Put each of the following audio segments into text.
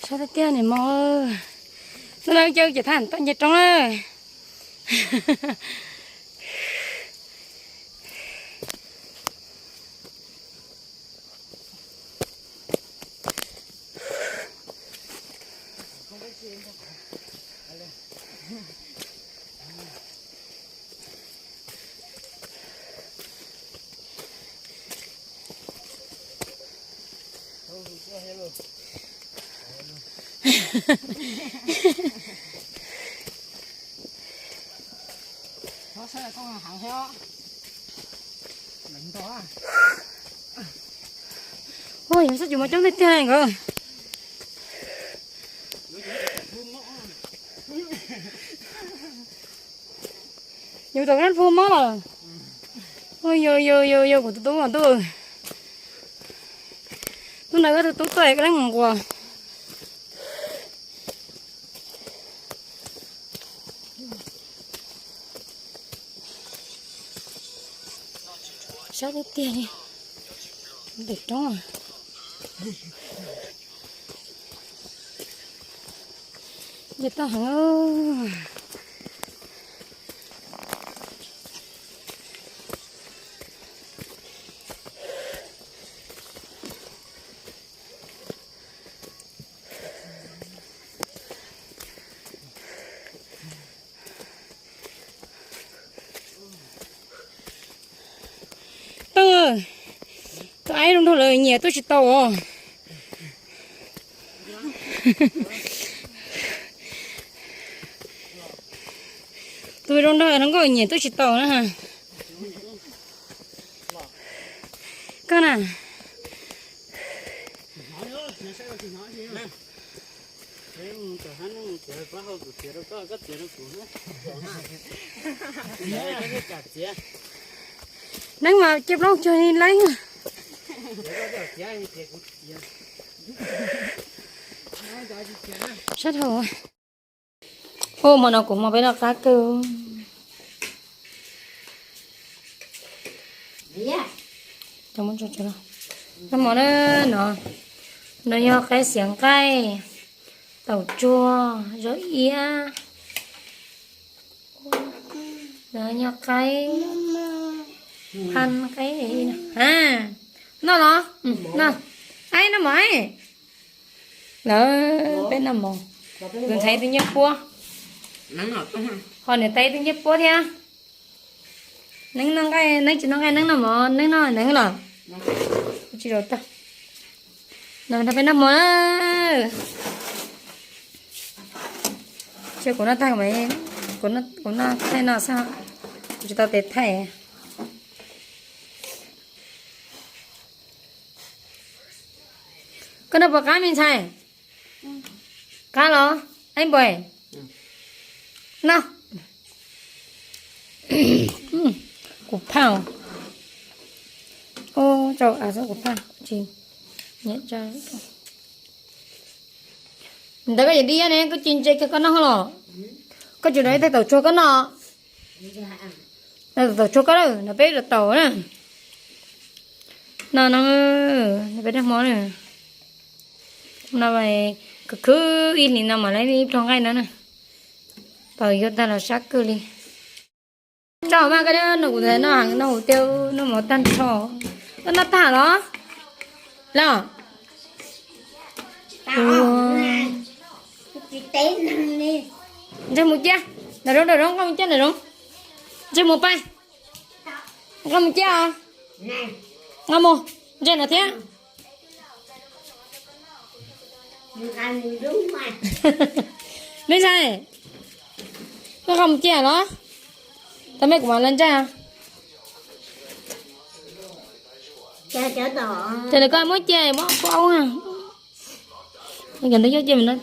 Sab tiag tiag niam mos. Hnub no caw ces thaj toj nce roob na. Ua yog sab cuv mos coob tiag tiag nkawd. Yus tau kab phu mob lawm. Ua yog yog yog yog kuv tus tub mas tub. Tub ntawd tus tub tuaj koj leej mus nquas. Sab tiag tiag li. Ntawm roob. Nce toj heev. Tooj, tus aib zoo nraug lawm nyiam tuaj tsis tau os. Tus zoo nraug no nkauj nyiam tuaj tsis tau na. Koj na. Neeb mas cia plaub cuag li laib. Sab dhau. Ua hmo no kuv hmo peb noj qab kawg. Noj mov na, no, no yog qaib xiav nqaij, taum tsuag, zog iab, no yog qaib, qhab qaib, noj los, noj, aib noj mov. Lawv peb noj mov, tus ntxhais ib tug nyiaj puab, ho niam tais ib tug nyiaj puab thiab. Neeb noj nqaij, neeb tsis noj nqaij, neeb noj mov, neeb noj neeb los. Tsis los tag. No peb noj mov na. Ces kuv noj tag, kuv noj thaij no xwb, kuv tsis tau tes thaij. Koj noj puas qab me ntxhais? Qab los? Aib npais. No. Kuv phaj. Ub, kuv phaj. Ntawd koj yuav dib ne, koj cia ntse kawg koj noj los. Koj tsis noj ib tag taum tsuag koj noj. Taum tsuag koj na, no peb rau taum na. No no, peb noj hmo na. No khwv khwv ib hlis no mam li ib pluag nqaij no na. Tau yuav tag los sab kawg li. Tso mas koj no kuv noj heev no hauv tiag, noj mov tag nrho. Koj noj tag los? Los. Ntsej mus ciaj, nram zoov nram zoov, nqaj mus ciaj nram zoov. Ntsej mus pais. Nqaj mus ciaj os. Nqaj mus, ntsej no thiab. Me ntxhais, koj nqaj mus ciaj los? Tau me kuv mam li ntsaj. Ces ntawm koj muab cia muab pub aub. Cov ntawd yog cia no,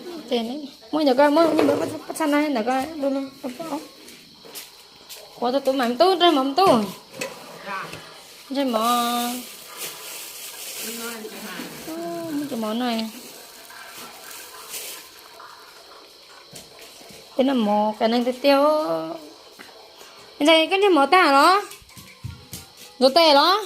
muab ntawm koj muab pub txhab no ntawm koj pub aub. Ua tus tub mam tub ntsej mov tub. Ntsej mov. Muab cov mov no. Peb noj mov qee leej tiag tiag. Ntxhais, koj ntsej mov tag los? Ntxuav tes los?